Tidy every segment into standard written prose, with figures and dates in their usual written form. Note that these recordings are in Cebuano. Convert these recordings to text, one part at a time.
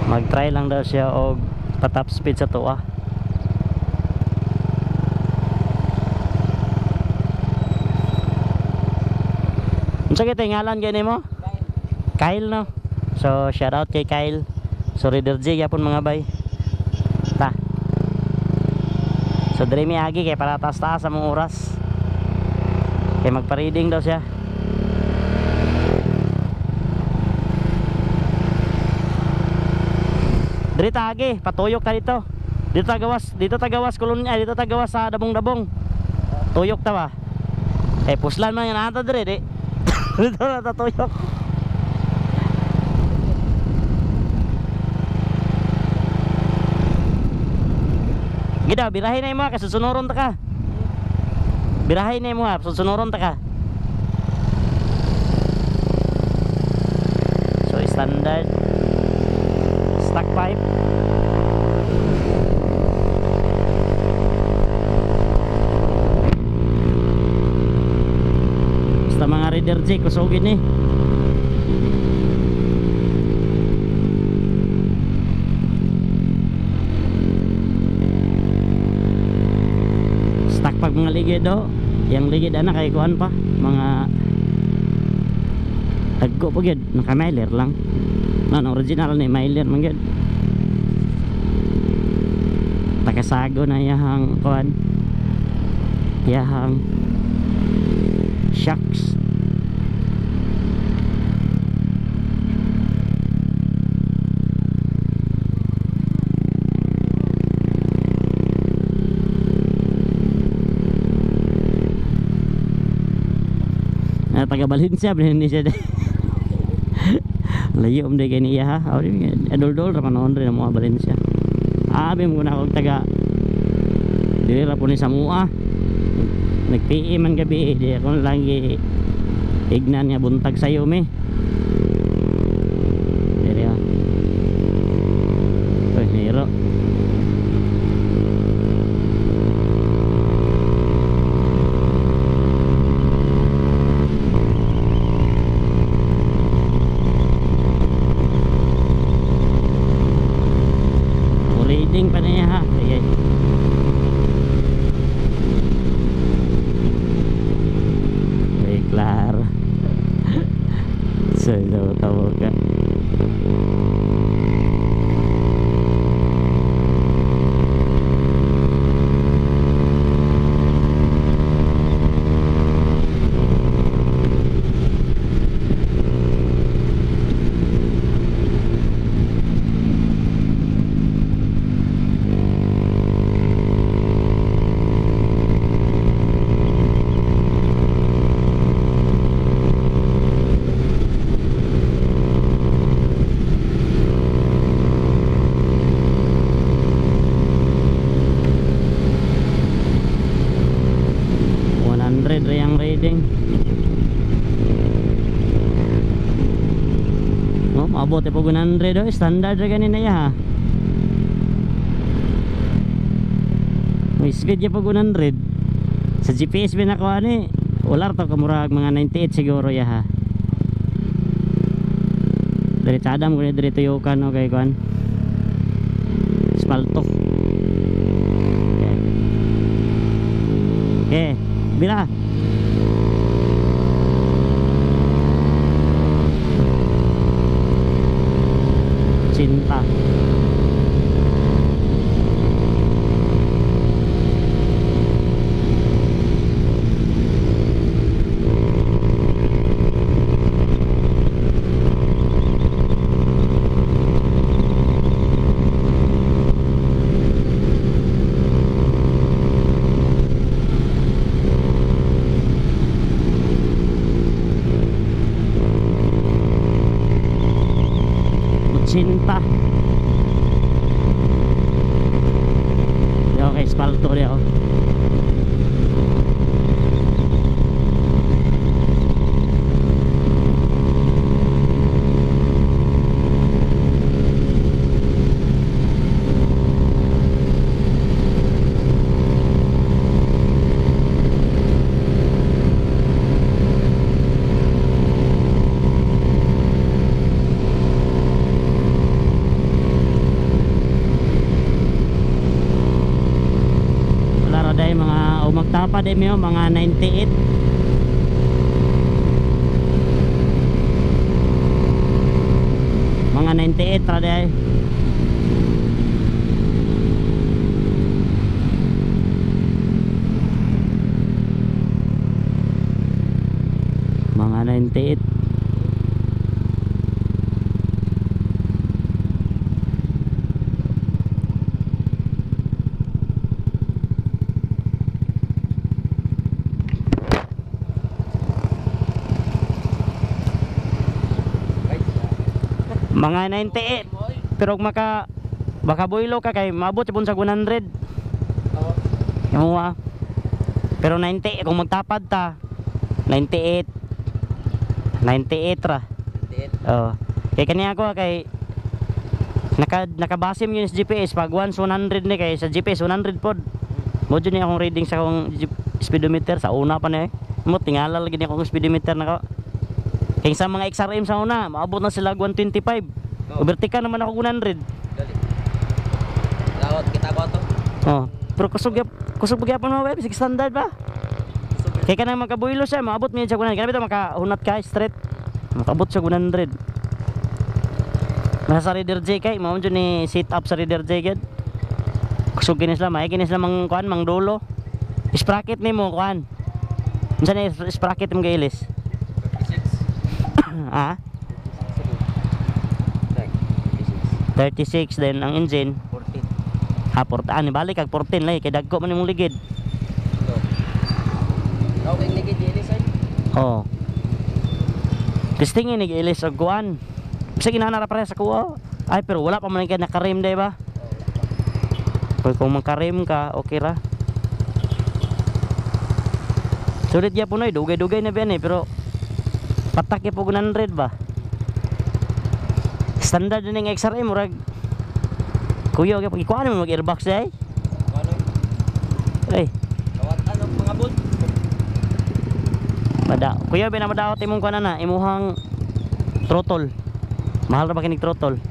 Mag-try lang daw siya og pa-top speed sa tuwa. Unsa kay ngalan gani mo? Kyle. Kyle, no? So shout out kay Kyle. So Rider J gyapon mga bay. Ta. So diri mi agi kay para taas-taas among oras. Kay magpa-reading daw siya. Diri ta agi, patuyok ta dito. Dito tagawas kulon, ay dito tagawas sa dabong-dabong. Tuyok ta ba? Eh puslan man yan ata diri di. Dito na tatuyok. Gida, birahin na imo kasi susunuron ta ka. Birahin na imo ha, susunuron ta ka. So standard stock pipe. Basta mga Rider J, kusugin ni. Stock pag mga ligid do. Yang ligid ana kay kuan pa, mga tagko pa gyud, naka-miler lang. No, original ni miler man gyud. Takasago na iyahang kuan, iyahang shocks. Taga Valencia hindi siya. Layo om day kay niya ha. Adol-dol ra man rin ang mga Valencia. Abi mo na og taga diri ra po ni sa mua. Nag-PE man gabi, di ako lang ignan nga buntag sayo mi. Diri ha. Oy, niro. Reading pa niya ha. Ay, ay. Ay, klaro. So, tawa ka. Ang reading. Oh, maabot po 100 oh, standard ra ganin na ya ha. May speed ya pag 100. Sa GPS ba nakuha ni? Wala to kamurag mga 98 siguro ya ha. Diretsa mo ni diri tuyukan no kay kuan. Espalto. Okay. Okay, bila. Cinta. Cinta. Okay, espalto dia. Magtapad eh mga 98. Mga 98 ra day. Mga 98. Mga 98. Pero maka baka boylo ka kay maabot pun sa 100. Oo. Yung ah. Pero 90 kung magtapad ta 98. 98 ra. 98. Oo. Kay kaniya ako kay nakabasim yun sa GPS pag once 100 ni kay sa GPS 100 pod. Mo jud ni akong reading sa akong speedometer sa una pa ni. Mo tingala lagi ni akong speedometer nako. Kay sa mga XRM sa una, maabot na sila 125. Oo. Overtake naman ako 100. Dali. Lawat kita ko to. Oh, pero kusog kusog gyapon mo web, standard ba? Kay kanang makabuilo siya, maabot niya sa 100. Kanang bitaw makahunat ka straight. Makaabot siya 100. Nasa Reader J kay mao jud ni sit up sa Reader J gid. Kusog kini sila, may kini sila mang kuan, mang dulo. Sprocket nimo kuan. Unsa ni sprocket imong giilis? 36. Ah, 36 then ang engine 14. Ha, 14. Ah, balik kag 14 lay kay dagko man imong ligid. No. Okay, ligid ilis ay. Oh. Testing ni giilis og kuan. Bisa ginana ra pare sa kuha. Ay pero wala pa man kay nakarim day ba? Pero kung makarim ka, okay ra. Sulit gyapon oy, dugay-dugay na biyan eh, pero patak gyud po 100 ba? Standard na ning XRM murag kuya gyud ikuan mo mag airbox day. Ano? Ay, Kawat ano mga bolt? mada. Kuya ba na madaot imong kuan na imuhang throttle. Mahal ra ba kinig throttle?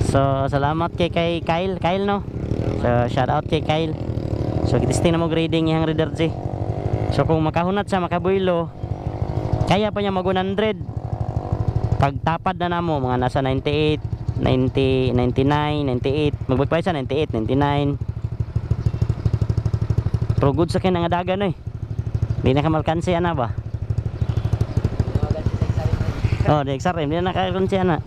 So, salamat kay kay Kyle, Kyle no. So, shout out kay Kyle. So, gitisting na mo grading iyang Reader J. So, kung makahunat siya, makabuilo, kaya pa niya mag 100. Pagtapad na namo, mga nasa 98, 90, 99, 98. Magbagpay siya, 98, 99. Pero good sa kinang dagan eh. Hindi na ka malkansi ana ba? Oh, di XRM, hindi na nakakansi ana.